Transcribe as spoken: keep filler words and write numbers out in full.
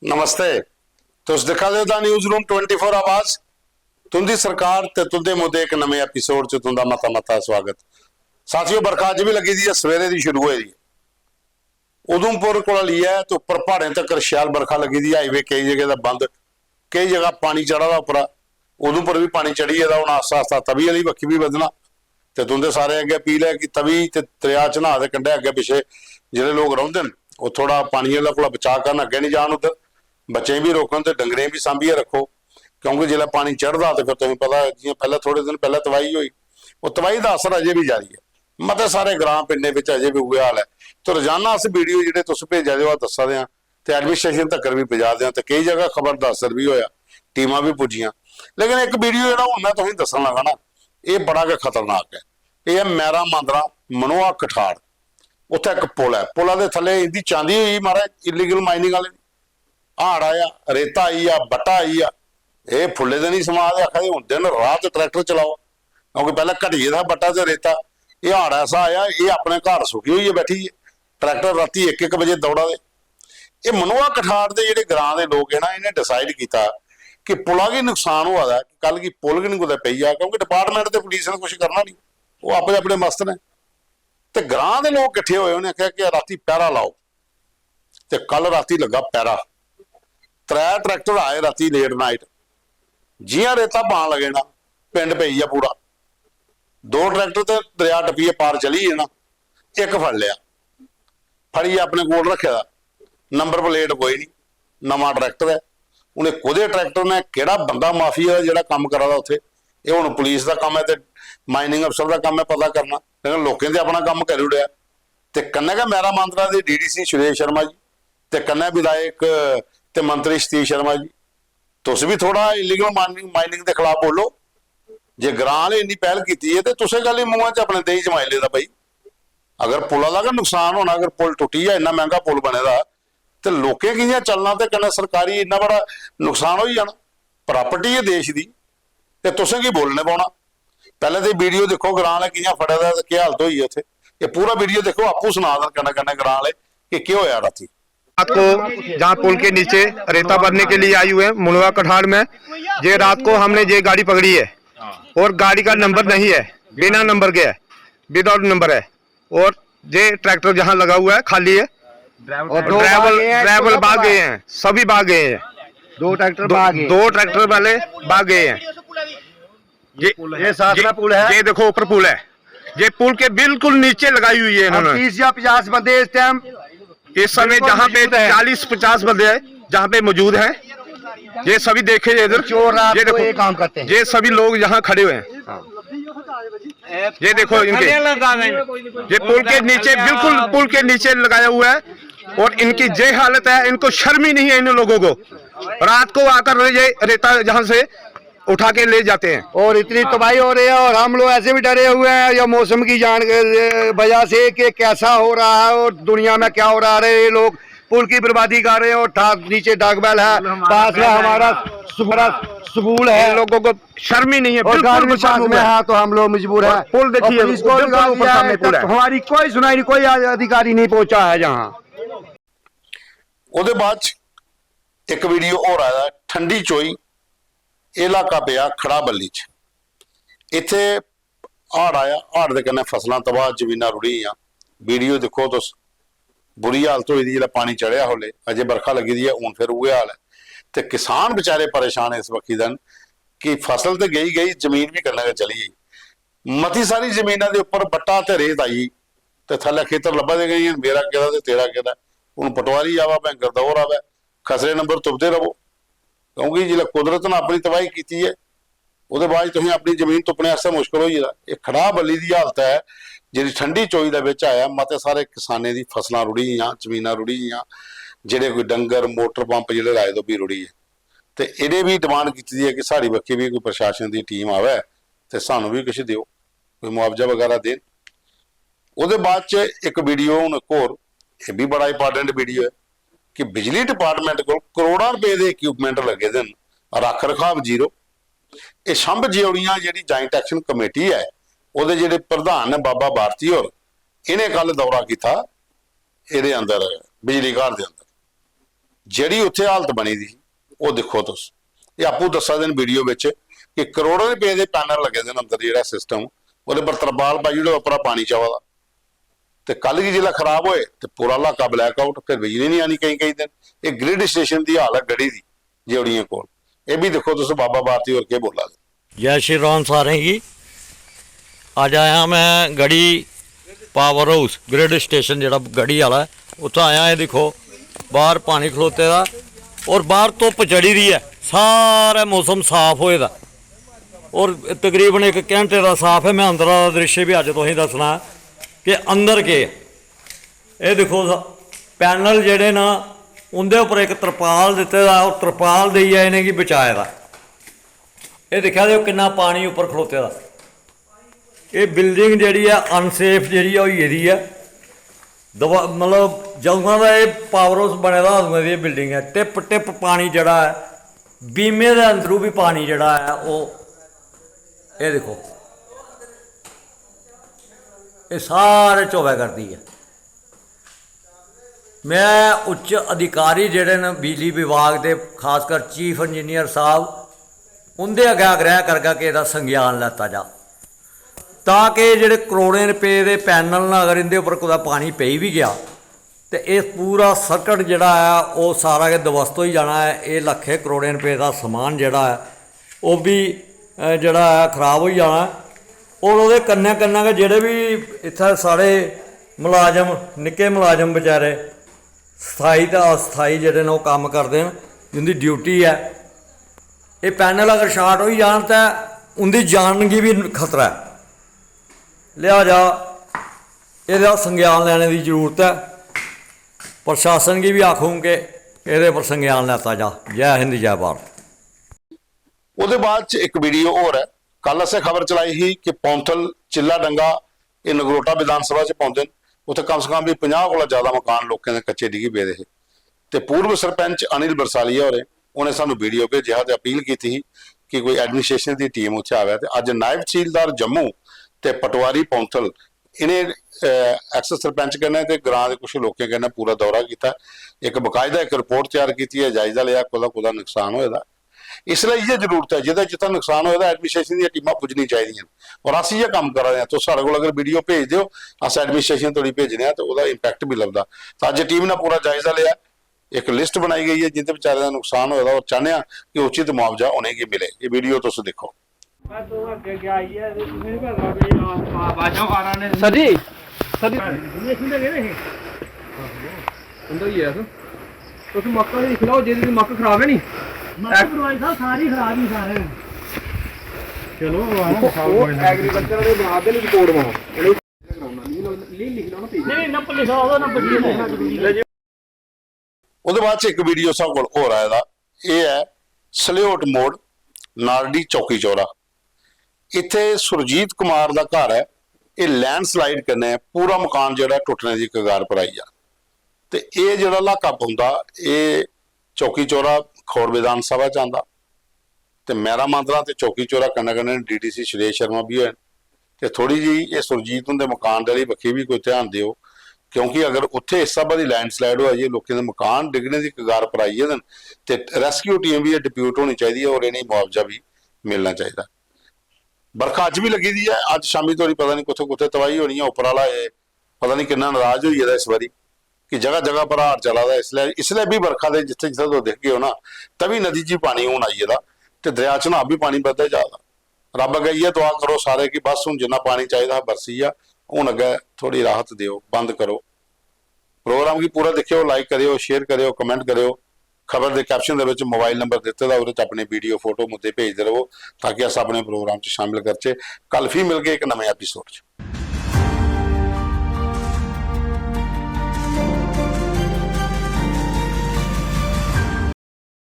नमस्ते। तुस दिक्खा दे ओ the news room twenty four आवाज। तुंदी सरकार ते तुंदे मुद्दे इक नमें एपिसोड च तुंदा मता मता स्वागत। साथियो, बरखा अज्ज बी लग्गी दी ऐ, सवेरे दी शुरू होई दी ऐ। उधमपुर कोला लेइयै ते उप्पर प्हाड़ें तगर शैल बरखा लग्गी दी ऐ। हाईवे केई जगह दा बंद, केई जगह पानी चढ़ा दा उप्परा। उधमपुर बी पानी चढ़ी गेदा, हून आस्ता आस्ता तवी आह्ली बक्खी बी बधना। ते तुंदे सारे अग्गें अपील ऐ कि तवी ते दरेआ चन्हां दे कंढै अग्गें पिच्छे जेह्ड़े लोक रौंह्दे न, ओह् थोह्ड़ा पानी आह्ले कोला बचाऽ करन, अग्गें निं जान उद्धर। बच्चें गी बी रोकन ते डंगरें गी बी सांभियै रक्खो, क्योंकि जिसलै पानी चढ़दा ते फिर तुसें पता, जि'यां पैह्लें, थोह्ड़े दिन पैह्लें तबाही होई, ओह् तबाही दा असर अजें बी जारी ऐ। मते सारे ग्रां पिंडें बिच अजें बी उ'ऐ हाल ऐ। ते रोजाना अस वीडियो जेह्ड़े तुस भेजा दे ओ, अस दस्सा दे आं, ते एडमिनिस्ट्रेशन तक्कर बी पजा दे आं, ते केई जगह खबर दा असर बी होया, टीमां बी पुज्जियां। लेकिन इक वीडियो जेह्ड़ा हून में तुसेंगी दस्सन लगा ना, एह् बड़ा गै खतरनाक ऐ। एह् ऐ मैरा मांदरा, मनोआ कठाड़। उत्थै इक पुल ऐ, पुला दे थल्ले इंदी चांदी होई, महाराज, इलीगल माइनिंग आह्ले दी। हाड़ आया, रेता आई गेआ, बट्टा आई गेआ। एह् फुल्ले दे निं समा दे, आखा दे हून दिन रात ट्रैक्टर चलाओ, क्योंकि पैह्लें घटी गेदा हा बट्टा ते रेता। एह् हाड़ ऐसा आया, एह् अपने घर सुखी होइयै बैठी गे। ट्रैक्टर रातीं इक इक बजे दौड़ा दे। एह् मनोआ कठाड़ दे जेह्ड़े ग्रां दे लोक हे ना, इ'नें डिसाइड कीता कि पुला गी नुकसान होआ दा ऐ, कल गी पुल गै निं कुतै पेई जा, क्योंकि डिपार्टमेंट ते पुलिस ने कुछ करना निं, ओह् अपने अपने मस्त न। ते ग्रां दे लोक किट्ठे होए, उ'नें आखेआ कि रातीं पैह्रा लाओ। ते कल रातीं लग्गा पैह्रा। त्रै ट्रैक्टर आए रातीं लेट नाइट, जि'यां रेता पान लगे ना, पिंड पेई गेआ पूरा। दो ट्रैक्टर ते दरेआ टप्पियै पार चली गे ना, इक फड़ी लेआ, फड़ियै अपने कोल रक्खे दा, नंबर प्लेट कोई निं, नमां ट्रैक्टर ऐ। हून एह् कोह्दे ट्रैक्टर ने, केह्ड़ा बंदा माफिया दा जेह्ड़ा कम्म करा दा उत्थै, एह् हून पुलिस दा कम्म ऐ ते माइनिंग अफसर दा कम्म ऐ पता करना, लेकिन लोकें ते अपना कम्म करी ओड़ेआ। ते कन्नै गै मैरा मांदरा दे डीडीसी सुरेश शर्मा जी ते कन्नै विधायक ते मंत्री सतीश शर्मा जी, तुस बी थोह्ड़ा इलीगल माइनिंग, माइनिंग दे खिलाफ बोलो। जे ग्रां आह्ले इन्नी पैह्ल कीती ऐ ते तुसें कैह्ली मुंहै च अपने देहीं जमाई लेदा भाई? अगर पुला दा गै नुकसान होना, अगर पुल टुट्टी गेआ, इन्ना मैंह्गा पुल बने दा, ते लोकें कि'यां चलना ते कन्नै सरकारी इन्ना बड़ा नुकसान होई जाना, प्रापर्टी ऐ देश दी, ते तुसें की बोलने पौना। पैह्लें ते वीडियो दिक्खो, ग्रां आह्ले कि'यां फड़े दा ते केह् हालत होई ऐ उत्थै। एह् पूरा वीडियो दिक्खो, आपूं सना देन कन्नै कन्नै ग्रां आह्ले कि केह् होएआ रातीं। रात को जहाँ पुल के नीचे रेता भरने के लिए आई हुए हैं मुनवा कठाड़ में, ये रात को हमने ये गाड़ी पकड़ी है और गाड़ी का नंबर नहीं है, बिना नंबर के है, विदाउट नंबर है। और ये ट्रैक्टर जहाँ लगा हुआ है खाली है, और दो ड्राइवर भागे हैं, ड्राइवर भाग गए हैं, सभी भाग गए हैं। दो ट्रैक्टर दो, भागे हैं। दो ट्रैक्टर वाले भाग गए हैं। ये ये साथ ये, में पुल है। ये देखो ऊपर पुल है, ये पुल के बिल्कुल नीचे लगाई हुई है हम इन्होंने। तीस या पचास बंदे इस टाइम इस समय बिल्कुल जहाँ पे मौजूद हैं। चालीस पचास बंदे हैं, जहाँ पे मौजूद हैं, ये सभी देखे इधर। चोर रात ये को देखो, ये काम करते हैं। ये सभी लोग यहाँ खड़े हुए हैं। ये देखो इनके, ये पुल के नीचे, बिल्कुल पुल के नीचे लगाया हुआ है। और इनकी ये हालत है, इनको शर्म ही नहीं है इन लोगों को। रात को आकर ये रेता यहाँ से उठा के ले जाते हैं। और इतनी तबाही हो रही है, और हम लोग ऐसे भी डरे हुए हैं या मौसम की जान, वजह से कि कैसा हो रहा है और दुनिया में क्या हो रहा है। ये लोग पुल की बर्बादी कर रहे हैं और ठा-, नीचे डगबैल है, पास में हमारा स्कूल है। लोगों को शर्म ही नहीं है, और बिल्कुल गाड़ी भी शर्म पास में है। है, तो हम लोग मजबूर हैं। पुल देखिए, पुलिस को बिल्कुल ऊपर सामने पुल है। हमारी कोई सुनाई नहीं, कोई अधिकारी नहीं पहुंचा है यहाँ। ओह्दे बाद च इक वीडियो होर आए दा, ठंडी चोई, इलाका पेआ खड़ा बल्ली च। इत्थै हाड़ आया, हाड़ दे कन्नै फसलां तबाह, जमीनां रुढ़ी गेइयां। वीडियो दिक्खो तुस, बुरी हालत होई दी, जिसलै पानी चढ़ेआ होले, अजें बरखा लग्गी दी ऐ, हून फिर उ'ऐ हाल ऐ। ते किसान बेचारे परेशान इस बक्खी दा न कि फसल ते गेई गेई, जमीन बी कन्नै गै चली गेई। मती सारी जमीना दे उप्पर बट्टा ते रेत आई गेई ते थल्लै खेतर लब्भा दे गै नेईं, मेरा गेदा ते तेरा गेदा। हून पटवारी आवा भाएं गरदौर आवे, खसरे नंबर तुपदे रवो, क्योंकि जिसलै कुदरत ने अपनी तबाही कीती ऐ, ओह्दे बाद तुसें अपनी जमीन तुप्पने आस्तै मुश्कल होई गेदा। एह् खड़ाह बल्ली दी हालत ऐ, जेह्ड़ी ठंडी चोई दे बिच आया, मते सारे किसानें दी फसलां रुढ़ी गेइयां, जमीनां रुढ़ी गेइयां, जेह्ड़े कोई डंगर, मोटर पंप जेह्ड़े लाए दे, ओह् बी रुढ़ी गे। ते इ'नें बी डिमांड कीती दी ऐ कि साढ़ी बक्खी बी कोई प्रशासन दी टीम आवै ते सानूं बी किश देओ, कोई मुआवजा बगैरा देन। ओह्दे बाद च इक वीडियो हून इक होर, एह् बी बड़ा इंपार्टेंट वीडियो ऐ कि बिजली डिपार्टमेंट कोल करोड़ां रपेऽ दे इक्विपमेंट लग्गे दे न, रक्ख रखाव जीरो। एह् छंभ जेओड़ियां जेह्ड़ी ज्वाइंट एक्शन कमेटी ऐ, ओह्दे जेह्ड़े प्रधान न बाबा भारती होर, इ'नें कल दौरा कीता एह्दे अंदर, बिजली घर दे अंदर। जेह्ड़ी उत्थै हालत बनी दी ही, ओह् दिक्खो तुस। एह् आपूं दस्सा दे न वीडियो बिच कि करोड़ें रपेऽ दे पैनल लग्गे दे न अंदर, जेह्ड़ा सिस्टम, ओह्दे पर तरपाल पाई ओड़े, उप्परा पानी चवा दा। ते कल गी जिसलै खराब होए ते पूरा इलाका ब्लैक आउट, फिर बिजली निं आनी केईं केईं दिन। एह् ग्रिड स्टेशन दी हालत गढ़ी दी, जेवड़ियें कोल। एह् बी दिक्खो तुस, बाबा भारती होर केह् बोला दे। जय श्री राम सारें गी। अज्ज आया मैं गढ़ी पावर हाउस, ग्रिड स्टेशन जेह्ड़ा गढ़ी आह्ला ऐ, उत्थै आया। एह् दिक्खो, बाह्र पानी खलोते दा और बाह्र धुप्प चढ़ी दी ऐ, सारा मौसम साफ होए दा और तकरीबन इक घैंटे दा साफ ऐ। मैं अंदरा दा दृश्य बी अज्ज तुसेंगी दस्सना कि अंदर केह् ऐ। एह् दिक्खो, पैनल जेह्ड़े न, उं'दे उप्पर इक तरपाल दित्ते दा, ओह् तरपाल देइयै इ'नेंगी बचाए दा। एह् दिक्खा दे ओ, किन्ना पानी उप्पर खड़ोते दा। एह् बिल्डिंग जेह्ड़ी ऐ, अनसेफ जेह्ड़ी ऐ, होई गेदी ऐ। दवा-, मतलब, जदूं दा एह् पावर हाउस बने दा, अदूं दी एह् बिल्डिंग ऐ। टिप टिप पानी जेह्ड़ा ऐ, बीमे दे अंदरू बी पानी जेह्ड़ा ऐ, ओह्, एह् दिक्खो, एह् सारे चोवै करदी ऐ। मैं उच्च अधिकारी जेह्ड़े न बिजली विभाग दे, खासकर चीफ इंजीनियर साहब, उं'दे अग्गें आग्रह करगा कि एह्दा संज्ञान लैता जा, तां कि जेह्ड़े करोड़ें रपेऽ दे पैनल न, अगर इं'दे उप्पर कुतै पानी पेई बी गेआ ते एह् पूरा सर्कट जेह्ड़ा ऐ, ओह् सारा गै ध्वस्त होई जाना ऐ। एह् लक्खें करोड़ें रपेऽ दा समान जेह्ड़ा ऐ, ओह् बी, अ, जेह्ड़ा ऐ, खराब होई जाना ऐ। और ओह्दे कन्नै कन्नै गै जेह्ड़े बी इत्थै साढ़े मलाजम, निक्के मलाजम बेचारे, स्थाई ते अस्थाई जेह्ड़े न, ओह् कम्म करदे न, जिं'दी ड्यूटी ऐ, एह् पैनल अगर शार्ट होई जान, ते उं'दी जान गी बी खतरा ऐ। लिहाजा एह्दा संज्ञान लैने दी जरूरत ऐ। प्रशासन गी बी आखूं कि एह्दे पर संज्ञान लैता जा। जै हिंद, जै भारत। ओह्दे बाद च इक वीडियो होर ऐ। कल असें खबर चलाई ही कि पौंथल चिल्ला डंगा, एह् नगरोटा विधानसभा च पौंदे न, उत्थै कम से कम बी पंजाह् कोला ज्यादा मकान लोकें दे कच्चे डिग्गी पेदे हे। ते पूर्व सरपंच अनिल बरसालिया होरें, उ'नें सानू वीडियो भेजेआ हा ते अपील कीती ही कि कोई एडमिनिस्ट्रेशन दी टीम उत्थै आवै। ते अज्ज नायब तहसीलदार जम्मू ते पटवारी पौंथल, इ'नें, अ, एक्स सरपंच कन्नै ते ग्रां दे कुछ लोकें कन्नै पूरा दौरा कीता। इक बाकायदा इक रिपोर्ट त्यार कीती ऐ, जायजा लेआ, कोह्दा कोह्दा नुकसान होए दा। इसलै इ'यै जरूरत ऐ, जित्थै जित्थै नुकसान होए दा, एडमिनिस्ट्रेशन दियां टीमां पुज्जनी चाहिदियां न। और अस इ'यै कम्म करा दे आं। तुस साढ़े कोल अगर वीडियो भेज देओ, अस एडमिनिस्ट्रेशन धोड़ी भेजने आं ते ओह्दा इम्पैक्ट बी लभदा। तां अज्ज टीम ने पूरा जायजा लेआ, इक लिस्ट बनाई गई ऐ जिं'दे बेचारे दा नुकसान होए दा, और चाह्न्ने आं कि उचित मुआवजा उ'नेंगी मिले। एह् वीडियो तुस दिक्खो। सर जी, सर जी। उं'दा ही ऐ सर। तुस मक्क आह्ली दिक्खी लैओ, जेह्दी मक्क खराब ऐ नी। मक्क बरवाई साह्ब सारी खराब ही सारे। चलो, ओह् एग्रीकल्चर आह्ले बना दे नी रिपोर्ट बना। नेईं, नंबर लिखा ओह्दा, नंबर लिखना जरूरी ऐ। ओह्दे बाद च इक वीडियो साढ़े कोल होर आए दा, एह् ऐ सलेओट मोड़, नारडी चौकी चौरा। इत्थै सुरजीत कुमार दा घर ऐ। एह् लैंडस्लाइड कन्नै पूरा मकान जेह्ड़ा टुट्टने दी कगार पर आई गेआ। ते एह् जेह्ड़ा इलाका पौंदा, एह् चौकी चौरा खौड़ विधान सभा च आंदा। ते मैरा मांदरा ते चौकी चौरा कन्नै कन्नै डीडीसी सुरेश शर्मा बी हैन। ते थोह्ड़ी जेही एह् सुरजीत हुंदे मकान दे आह्ली बक्खी बी कोई ध्यान देओ, क्योंकि अगर उत्थै इस स्हाबै दी लैंडस्लाइड होआ जे लोकें दे मकान डिग्गने दी कगार पर आई गेदे न, ते रेस्क्यू टीम बी डिप्यूट होनी चाहिदी ऐ और इ'नेंगी मुआवजा बी मिलना चाहिदा। बरखा अज्ज बी लग्गी दी ऐ, अज्ज शामी धोड़ी पता निं कुत्थै कुत्थै तबाही होनी ऐ। उप्पर आह्ला एह् पता निं किन्ना नराज होई गेदा इस बारी कि जगह जगह पर हाड़ चला दा। इसलै, इसलै बी बरखा दे जित्थै जित्थै तुस दिखगे ओ ना, तवी नदी च बी पानी हून आई गेदा ते दरेआ चनाब बी पानी बधदा जा दा। रब्ब अग्गें इ'यै दुआ करो सारे कि बस हून जिन्ना पानी चाहिदा हा बरसी गेआ, हून अग्गें थोह्ड़ी राहत देओ, बंद करो। प्रोग्राम गी पूरा दिक्खेओ, लाइक करेओ, शेयर करेओ, कमेंट करेओ। खबर दे कैप्शन दे बिच मोबाइल नंबर दित्ते दा, ओह्दे च अपने वीडियो, फोटो, मुद्दे भेजदे र'वो, ताकि अस अपने प्रोग्राम च शामिल करचै। कल फ्ही मिलगे इक नमें एपिसोड च।